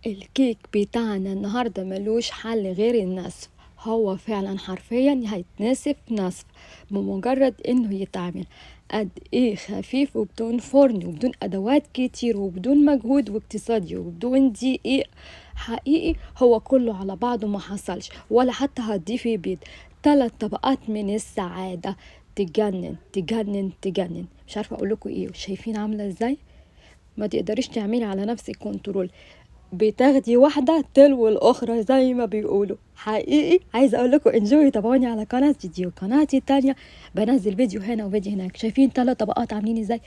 الكيك بتاعنا النهاردة ملوش حل غير النسف. هو فعلا حرفيا هيتنسف نسف بمجرد انه يتعمل. قد ايه خفيف وبدون فرن وبدون ادوات كتير وبدون مجهود واقتصادي وبدون دقيق. حقيقي هو كله على بعضه ما حصلش، ولا حتى هتضيفي بيض. 3 طبقات من السعادة، تجنن تجنن تجنن. مش عارفة اقول لكم ايه. شايفين عاملة ازاي؟ ما تقدريش تعملي على نفسك control، بتاخدي واحدة تلو الأخرى زي ما بيقولوا. حقيقي عايزة أقول لكم enjoy. تابعوني على قناة دي وقناتي التانية، بنزل فيديو هنا وفيديو هناك. شايفين 3 طبقات عاملين ازاي؟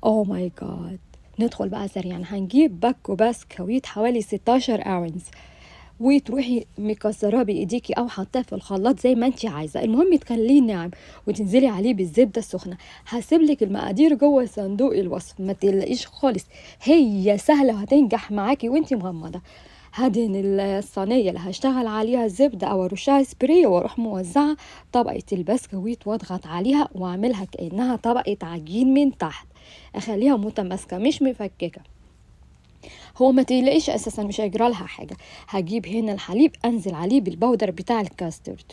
oh my God. ندخل بقى سريعا. هنجيب باكو بسكويت حوالي 16 اونس، وتروحي مكسراه بايديكي او حطاه في الخلاط زي ما انت عايزه، المهم تخليه ناعم وتنزلي عليه بالزبده السخنة. هسيب لك المقادير جوه صندوق الوصف، ما تقلقيش خالص، هي سهلة وهتنجح معاكي وانت مغمضه. هدهن الصينية اللي هشتغل عليها الزبدة او ارشها سبراي، واروح موزعة طبقه البسكويت واضغط عليها واعملها كانها طبقه عجين من تحت، اخليها متماسكة مش مفككة. هو ما تقلقيش اساسا مش هيجرى لها حاجة. هجيب هنا الحليب انزل عليه بال powder بتاع الكاسترد،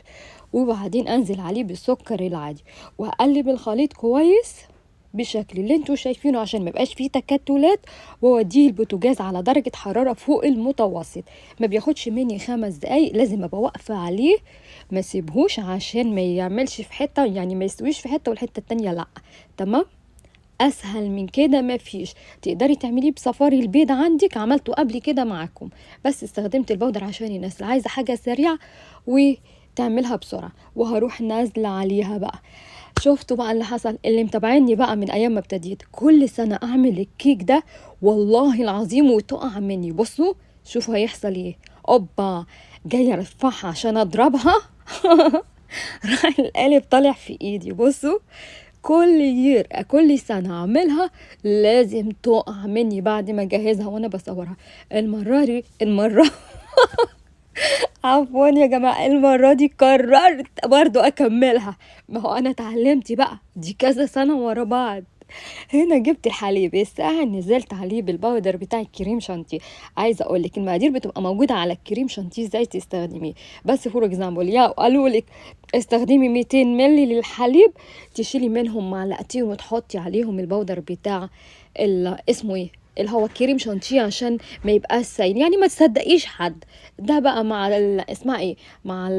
وبعدين انزل عليه بالسكر العادي، واقلب الخليط كويس بالشكل اللي انتوا شايفينه عشان ما يبقاش فيه تكتلات، واوديه البوتاجاز على درجه حرارة فوق المتوسط. ما بياخدش مني 5 دقايق، لازم ابقى واقفة عليه، ما سيبهوش عشان ما يعملش في حتة، يعني ما يستويش في حتة والحتة التانية لا. تمام؟ اسهل من كده ما فيش. تقدري تعمليه بصفاري البيض عندك، عملته قبل كده معاكم، بس استخدمت ال powder عشان الناس اللي عايزه حاجة سريعة وتعملها بسرعة. وهروح نازله عليها بقى. شفتوا بقى اللي حصل؟ اللي متابعيني بقى من ايام ما ابتديت كل سنة اعمل الكيك ده والله العظيم وتقع مني. بصوا شوفوا هيحصل ايه. اوبا، جاية ارفعها عشان اضربها راح القالب طالع في ايدي. بصوا كل year، كل سنة أعملها لازم تقع مني بعد ما أجهزها وأنا بصورها. المرة دي، المرة عفوا يا جماعة، المرة دي قررت برضو أكملها. ما هو أنا اتعلمت بقى دي كذا سنة ورا بعض. هنا جبت الحليب الساعة، نزلت عليه بال powder بتاع الكريم شانتيه. عايزة اقول لك المقادير بتبقى موجودة على الكريم شانتيه ازاي تستخدميه، بس for example يا قالوا لك استخدمي 200 ملي للحليب، تشيلي منهم معلقتين وتحطي عليهم ال powder بتاع اسمه ايه اللي هو كريم شانتيه عشان ما يبقاش سايل. يعني ما تصدقيش حد ده بقى مع اسمها ايه، مع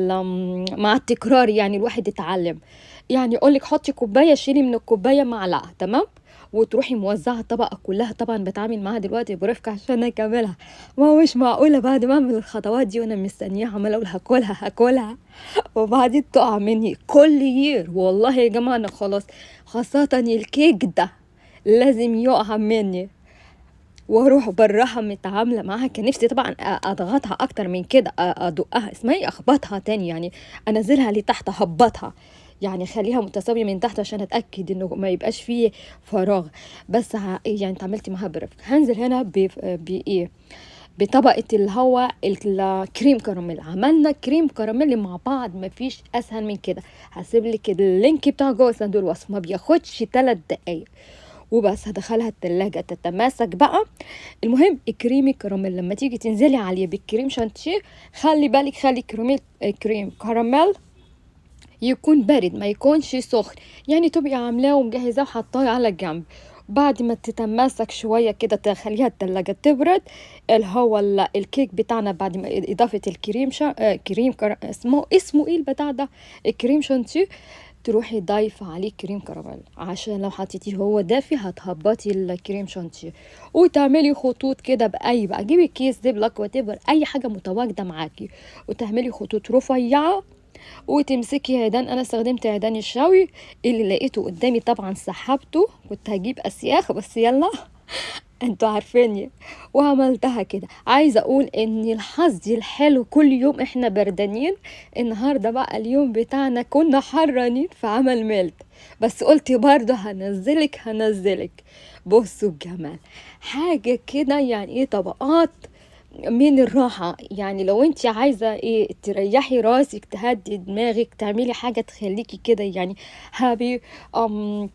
مع التكرار يعني الواحد يتعلم. يعني يقول لك حطي كوباية، شيلي من الكوباية معلقه، تمام، وتروحي موزعة الطبقة كلها. طبعا بتعامل معاها دلوقتي برفق عشان اكملها، ما هو مش معقولة بعد ما اعمل الخطوات دي وانا مستنياها عماله اقول هاكلها هاكلها وبعدين تقع مني كل year. والله يا جماعة انا خلاص، خاصة الكيك ده لازم يقع مني. واروح بالراحة متعامله معاها. كان نفسي طبعا اضغطها اكتر من كده، ادقها، اسمها ايه، اخبطها تاني، يعني انزلها لتحت، اهبطها، يعني خليها متساوية من تحت عشان اتاكد انه ما يبقاش فيه فراغ. بس يعني اتعاملت معاها برفق. هنزل هنا بايه، بطبقه اللي هو الكريم كراميل. عملنا كريم كراميل مع بعض، مفيش اسهل من كده. هسيب لك ال link بتاعه جوه صندوق الوصف، ما بياخدش 3 دقايق وبس. هدخلها التلاجة تتماسك بقى. المهم الكريم الكراميل لما تيجي تنزلي عليه بالكريم شانتيه، خلي بالك، خلي كريم كراميل يكون بارد ما يكونش سخن، يعني تبقي عاملاه ومجهزاه وحطاه على جنب. بعد ما تتماسك شوية كده تخليها التلاجة تبرد. اللي هو الكيك بتاعنا بعد ما إضافة الكريم شا... آه، كريم كرا... اسمه ايه البتاع ده، الكريم شانتيه، تروحي ضايفة عليه كريم كراميل، عشان لو حطيتيه هو دافي هتهبطي الكريم شانتيه. وتعملي خطوط كده بأي بقى، جيبي كيس Ziploc whatever، أي حاجة متواجدة معاكي، وتعملي خطوط رفيعة وتمسكي عيدان. انا استخدمت عيدان الشوي اللي لقيته قدامي، طبعا سحبته، كنت هجيب اسياخ بس يلا انتوا عارفيني، وعملتها كده. عايزه اقول ان الحظ الحلو كل يوم احنا بردانين، النهارده بقى اليوم بتاعنا كنا حرانين فعمل ميلت، بس قلت برضه هنزلك هنزلك. بصوا الجمال، حاجة كده يعني ايه، طبقات من الراحة. يعني لو انت عايزة ايه تريحي راسك، تهدي دماغك، تعملي حاجة تخليكي كده يعني happy،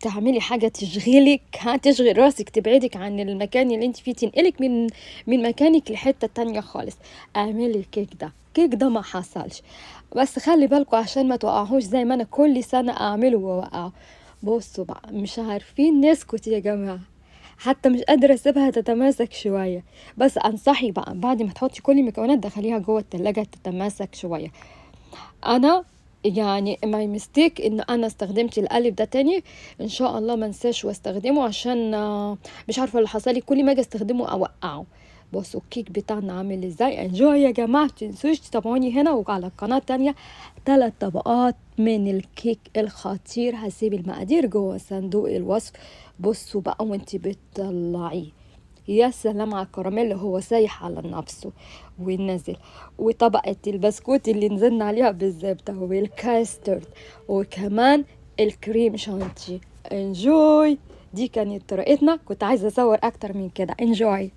تعملي حاجة تشغلك، ها تشغل راسك، تبعدك عن المكان اللي انت فيه، تنقلك من مكانك لحتة تانية خالص. اعملي الكيك ده. الكيك ده ما حصلش، بس خلي بالكوا عشان ما توقعوش زي ما انا كل سنة اعمله ووقعه. بصوا بقى مش عارفين نسكت يا جماعة، حتى مش قادرة اسيبها تتماسك شوية. بس انصحي بقى بعد ما تحطي كل المكونات دخليها جوه التلاجة تتماسك شوية. انا يعني my mistake ان انا استخدمت القالب ده تاني، ان شاء الله ما انساش واستخدمه، عشان مش عارفة اللي حصل لي، كل ما اجي استخدمه اوقعه. بصوا الكيك بتاعنا عامل ازاي. enjoy يا جماعة، متنسوش تتابعوني هنا وعلى القناة التانية. 3 طبقات من الكيك الخطير، هسيب المقادير جوه صندوق الوصف. بصوا بقى وانتي بتطلعيه، يا سلام على الكراميل اللي هو سايح على نفسه ونزل، وطبقة البسكوت اللي نزلنا عليها بالزبدة والكاسترد وكمان الكريم شانتي. enjoy. دي كانت طريقتنا، كنت عايزة اصور اكتر من كده. enjoy.